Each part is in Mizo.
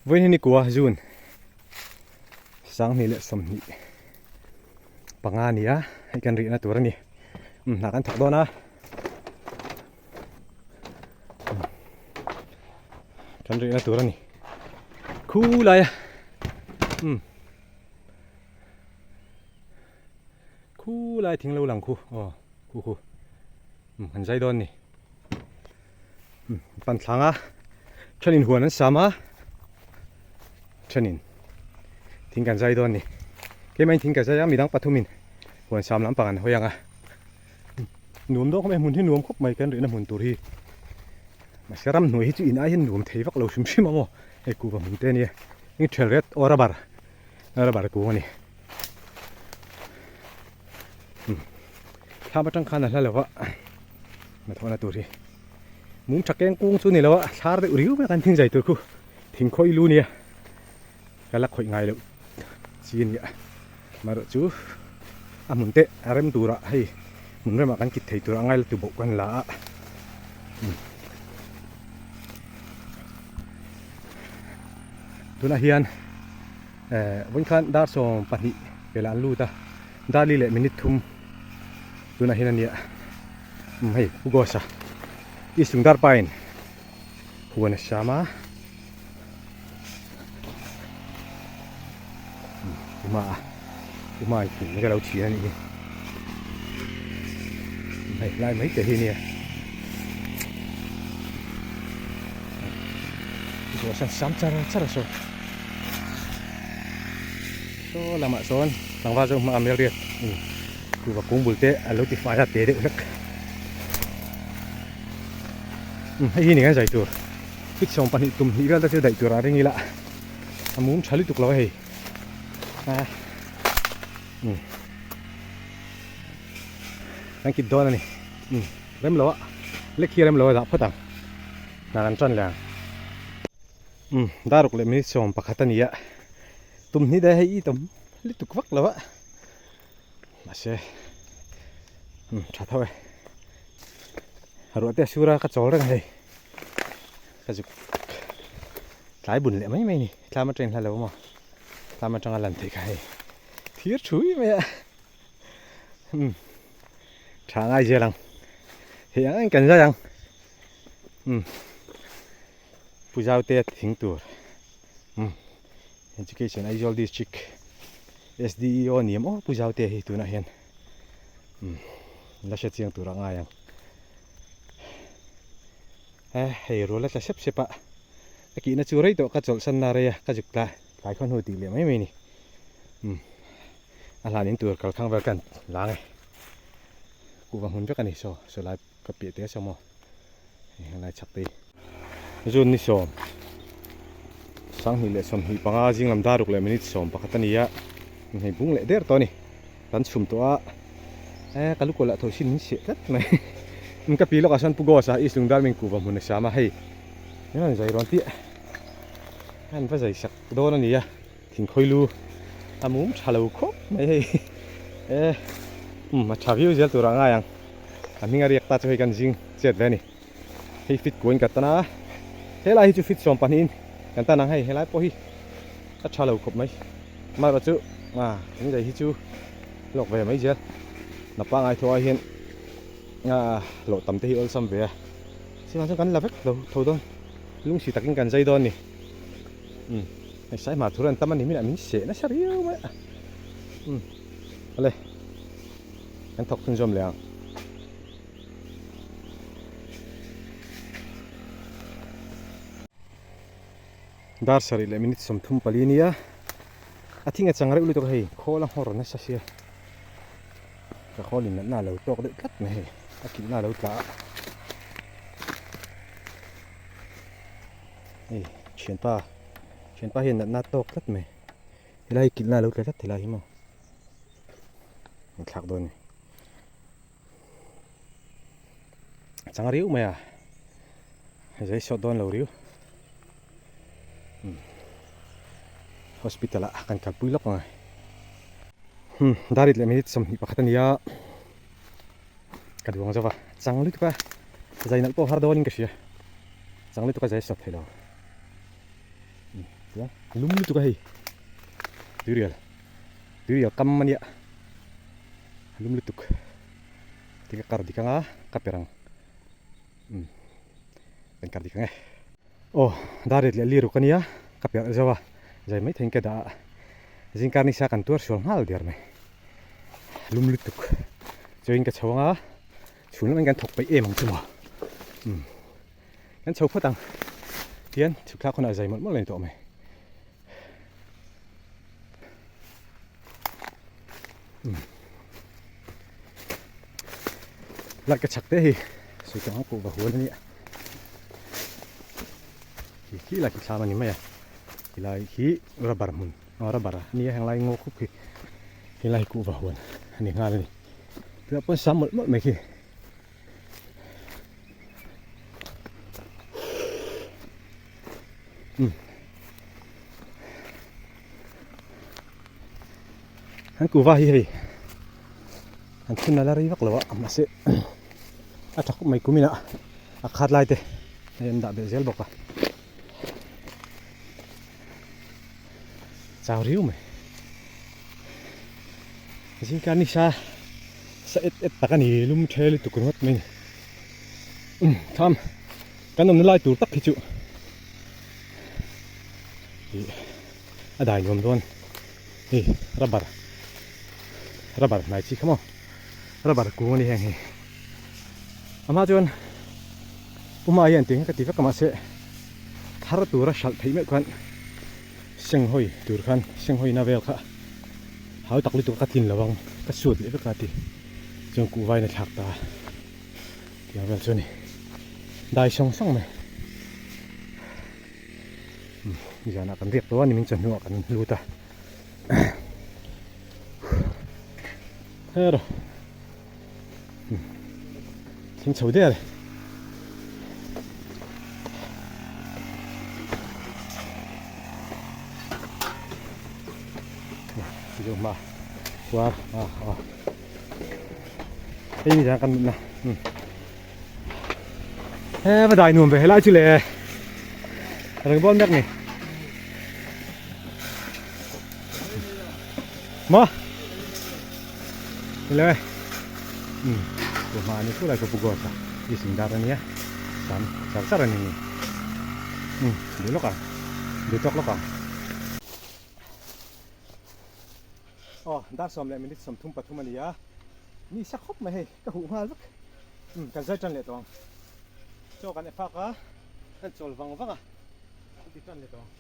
Vawiin hi ni kua June 2025 a ni a, hei kan rihna tur a ni. Umm hna kan thawk dawn a. Kan rihna tur a ni. Khulai a. Umm. Khulai thing lo lang khu. Aw khu khu. Umm kan zai dawn a ni. Pan thlang a thenin huan an sam a thenin thing kan zai dawn a ni keimah thing ka zai a midang pathumin huan sam lampang an hawi ang a nuam dawk mai hmun hi nuam khawp mai kan rihna hmun tur hi mahse ramhnuai hi chu in ai hian nuam thei vak lo hrim hrim a maw hei kuhva hmun te ania heng thial ret aw rubber rubber kung a ni. Thlam atang khan a hla lo va hnathawhna tur hi mum tha keng kung chu ni lo a thlar deuh riu mai a kan thing zai tur khu thing khawih lu nia ka la khawih ngai loh chi a nia amaherawh chu a hmun te a rem turah hei hmun remah kan kit thei tur a ngai la tu bawk kan la a tunah hian. Vawiin khan dar 12 velah an lut a, dar li leh minute thum tunah hian a nia. Umm hei Pu Ghosa East Lungdar pain huan a siam a. Uma Uma in thing ka lo thian a nih hi. Hei lai mai te hi a nia. Pu Ghosa an siam char char a saw. Saw lamah sawn tlangval zawk hma a melriat kuhva kung bul te a lo ti fai a te deuh hlek umm hei hi ni kan zai tur fit 12 tum hnih vel te chu daih tur a ring ila a mum tha lutuk lo a hei a umm kan kit dawn a ni umm rem lo a lek hi rem lo a dah phawt ang hna kan tan leh ang. Umm daruk leh minute 11 a ni a tum hnih daih hei i tam lutuk vak lo a mahse umm tha tho e ruah te a sur a ka chawl reng a hei ka zuk tlai bun leh mai mai a ni tlam atangin hla lo maw tlam atanga lan theih kha hei thir thui mai a umm tha ngai zel ang hei ang ang kan zai ang umm. Pu Zaute thing tur umm Education Aizawl District SDEO ni em aw Pu Zaute hi tunah hian umm la hre chiang tur a ngai ang e hei rual a tla sep sep a a kihna chu rei tawh ka chawlhsan na rei a ka zuk ta tlai khaw hnu tih leh mai mai a ni umm a hlan in tur kalkhang vel kan lang e kuhva hmun vek a ni saw saw lai ka piah te saw maw. Helai chhak te hi June ni sawm 2025 zing lam dar ruk leh minute 11 a ni a hei bung leh der tawh a ni kan chhum tawh a e ka lu kawlh ah tho sin min siah tlat mai ka pi lawkah sawn Pu Ghosa East Lungdar min kuhva hmun a siam a hei an zai rawn tih an va zai sak dawn a ni a thingkhawi lu a mum tha lo khawp mai hei e a tha viau zel tur ah ngai ang. A hming a riak ta chu hei kan zing chet ve a ni. Hei fit kuain ka tan a, helai hi chu fit 12 in kan tan ang hei helai pawh hi a tha lo khawp mai. Amaherawh chu ah thingzai hi chu lawk ve mai zel. Hna pangai thaw ah hian ah hlawh tam te hi awlsam ve a. Chuvang chuan kan la vek lo tho dawn. Lungsi takin kan zai dawn a ni. Umm hei saihma thur an tam a ni minah min seh nasa riau mai a. Umm awle. Kan thawk chhunzawm leh ang. Dar sarih leh minute 34 nia a thing a chang reuh lutuk a hei khawl a nghawr nasa sia ka khawl in natna a lo tawk deuh tlat mai hei a kilhna a lo tla a hei thianpa thianpa hian natna a tawk tlat mai helai hi kilhna a lo tla tlat helai hi maw. An thlak dawn a ni a chang riau mai a zai sawt dawn lo riau hospital ah kan kalpui lawk ang e darit leh minute 21 a ni a ka duang zova chang lutuk a zai nalh pawh har dawn in ka hria chang lutuk a zai sawt thei lo. Chuan lum lutuk a hei tuirial tuirial kam a nia lum lutuk ti ka kar dik anga ka per ang umm kan kar dik ang e aw dar ret leh liruk a nia ka perh zo a zai mai theiin ka dah a zingkar nisa kan tuar sual nghal der mai lum lutuk chuan ka chho anga chhun lamah hian kan thawk peih em ang chu maw umm. Kan chho phawt ang tihian chhuk thlak hunah zai mawlh mawlh a ni tawh mai. Light ka chak te hi sawi tawh ang kuh va huan a nia. Khi khi lai khi thlam a ni mai a. Helai hi rubber hmun aw rubber a nia heng lai ngaw khup khi helai hi kuh va huan a ni nghal a ni. Tunah pawh sam mawlh mawlh mai khi. An kuhva hi hei an thun a la rei vak lo a mahse a tha khawp mai kumin ah a khat lai te hei an dah belh zel bawk a chau riau mai zingkar nisa sa et et tak a ni lum the lutuk ringawt mai a ni umm tham kan awmna lai tur tak hi chu ih a dai nuam dawn hei rubber rubber hnai chi kha maw rubber kung a ni heng hi amah chuan puma hian tih ka ti vek a mahse thar tura hralh theih meuh khan senghawi tur khan senghawina vel kha hau tak lutuk a ka tlin lo ang ka suat leh vek a ti chuan kuhvain a thlak ta a tiang vel chu a ni dai sawng sawng mai nizanah kan riak tawh a nimin chawhnuah kan lut a hero thleng chho der e hma khuar a a hei ni zan kan mutna he va dai nuam ve helai chu le reng bawn mek ni maw ni lo e um tu hma ni thu lai ka pu gos a i sing dar ania sam char char ani ni um duh lawk ang duh tawk lawk ang aw dar sawm leh minute 33 a ni a ni sa khawp mai hei ka huh nghal vek um kan zai tan leh tawh ang chaw kan e phak a kan chawl vang vang a kan ti tan leh tawh ang.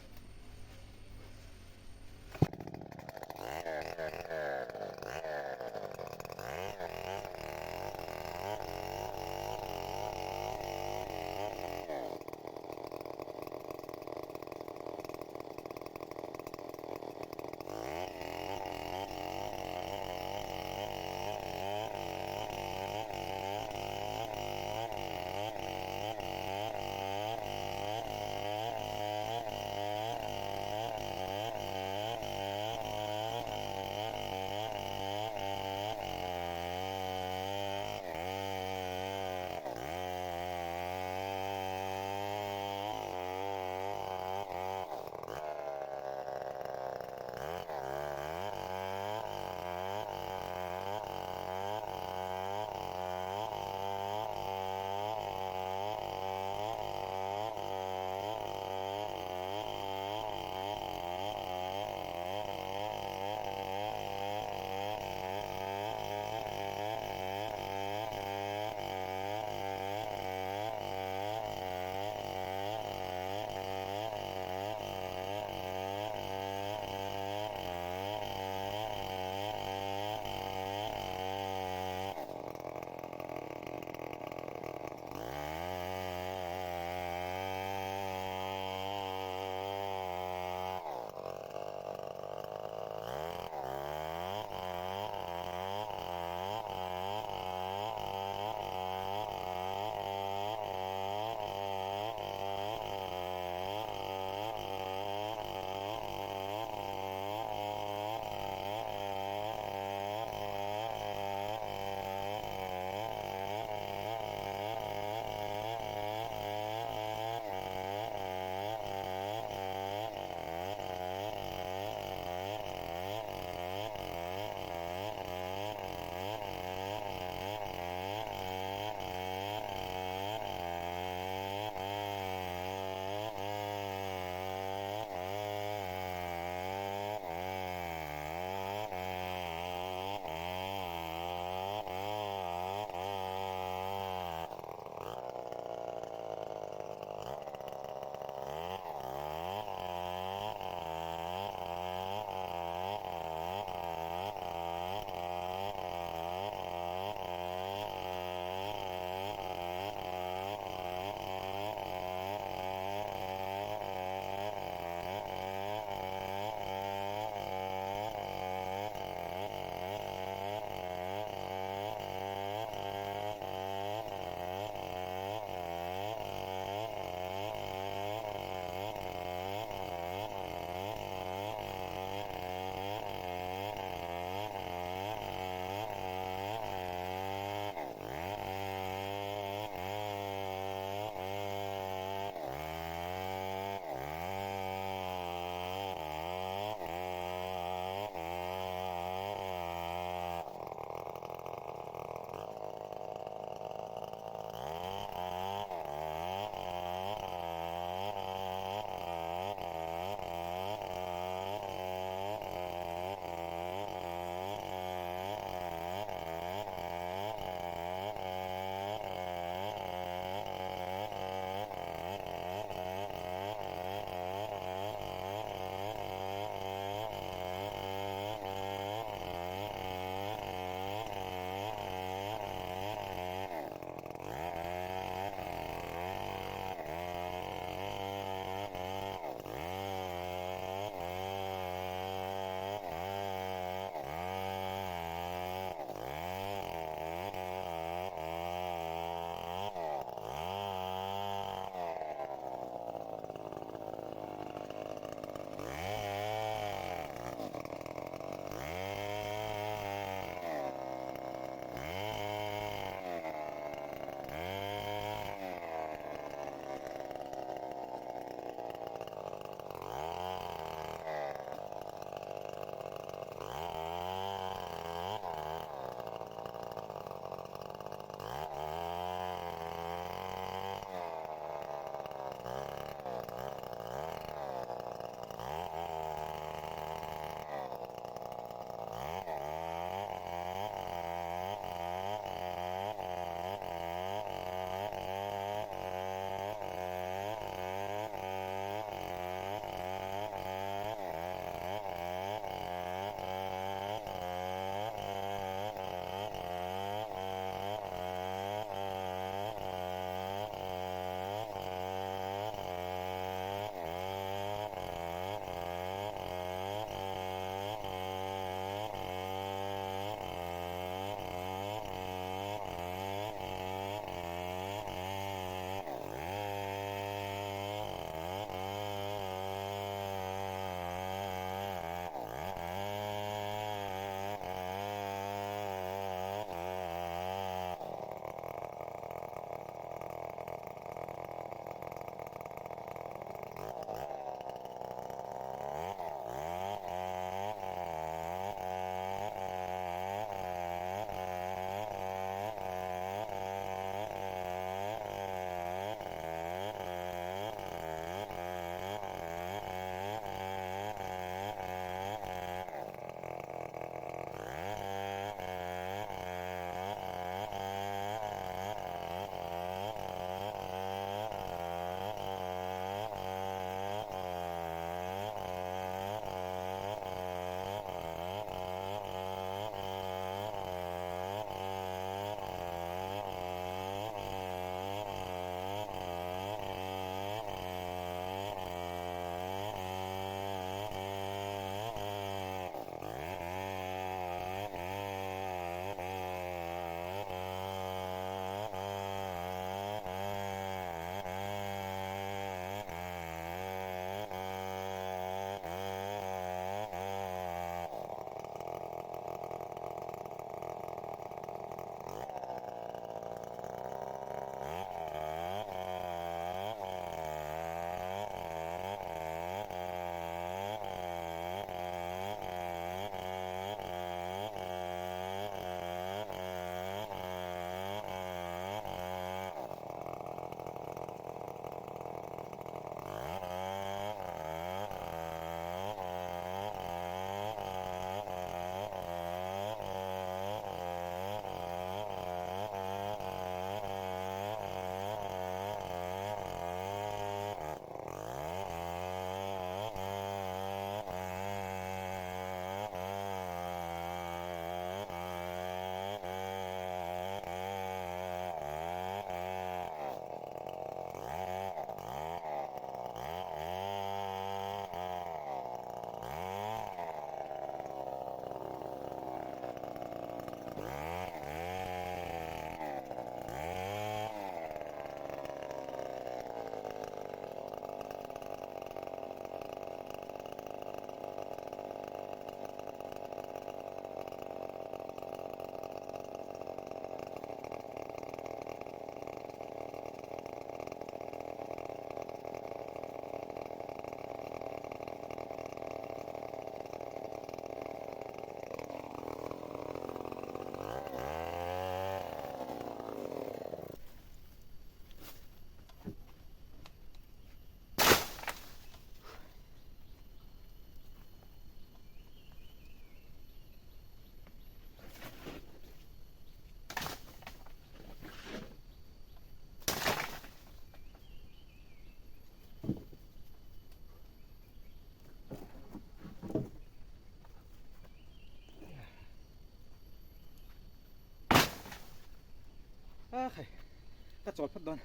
chawl phawt dawn.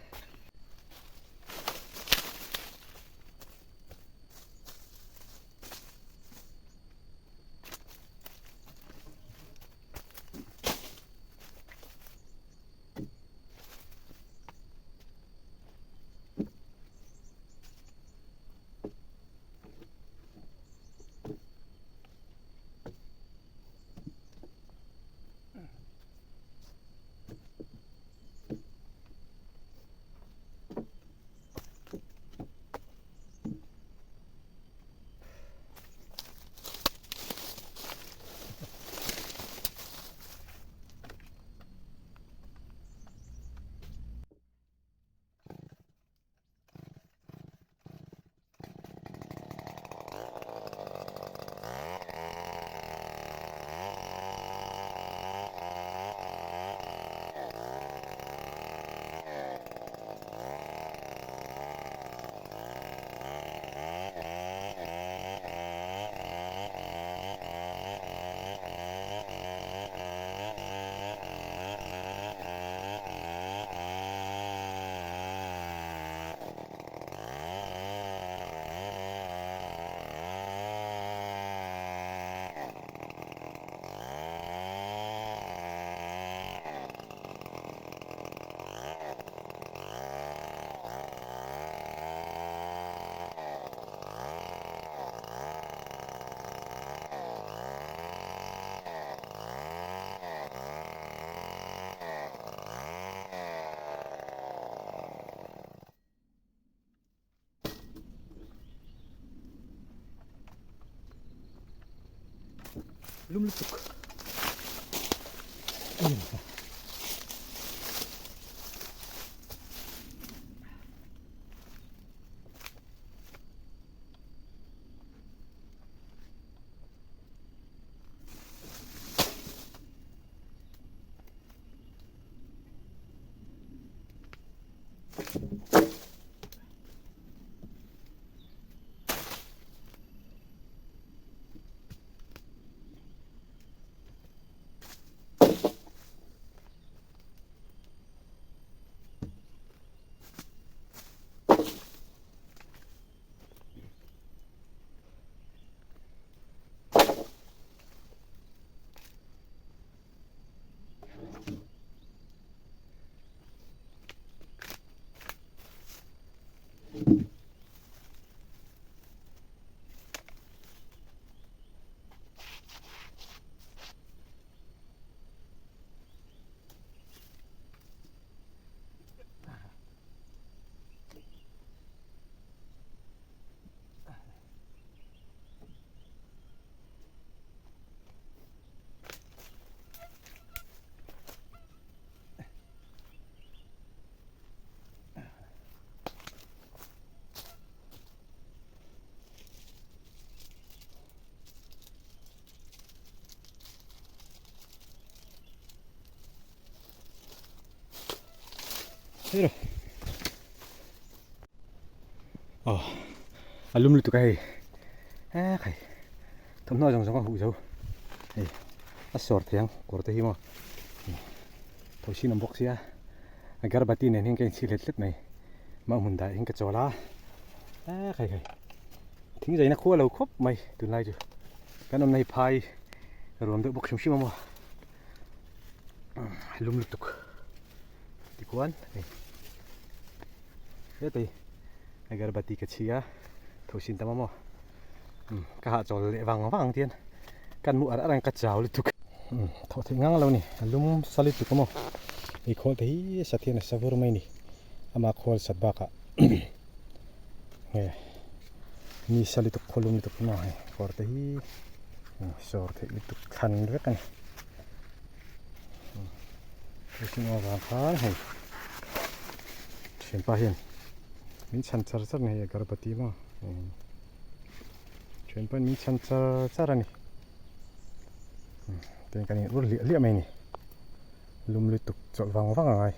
Lum lutuk Hero. Oh, a lum lutuk a hei. Eh khai. Thawmhnaw zawng zawng a huh zo. Hei a sawr thei ang kawr te hi maw. Thosin awm bawk sia. Agarbati nen hian ka inchhir hlet hlet mai. Mah hmun dah hian ka chawl a. Eh khai khai. Thing zaina khua lo khawp mai tunlai chu. Kan awmna hi phai ruam deuh bawk hrim hrim a maw. Lum lutuk. Tikuan hei hetei agarbati ka chhi a thosin tam a maw ka hahchawl leh vang vang ang tian kan mu ar ar ang ka chau lutuk thawh theih ngang lo ni a lum sa lutuk a maw hei khawl te hi sat hian a sa vur mai ni ama khawl sat bakah nge ni sa lutuk khaw lum lutuk maw hei kawr te hi sawr theih lutuk thlan vek a ni. Mihring avang khan hei thianpa hian min chhan char char a ni hei agarbati maw thianpa hian min chhan char char a ni tin kan in ur hliah hliah mai a ni lum lutuk chawlh vang vang a ngai.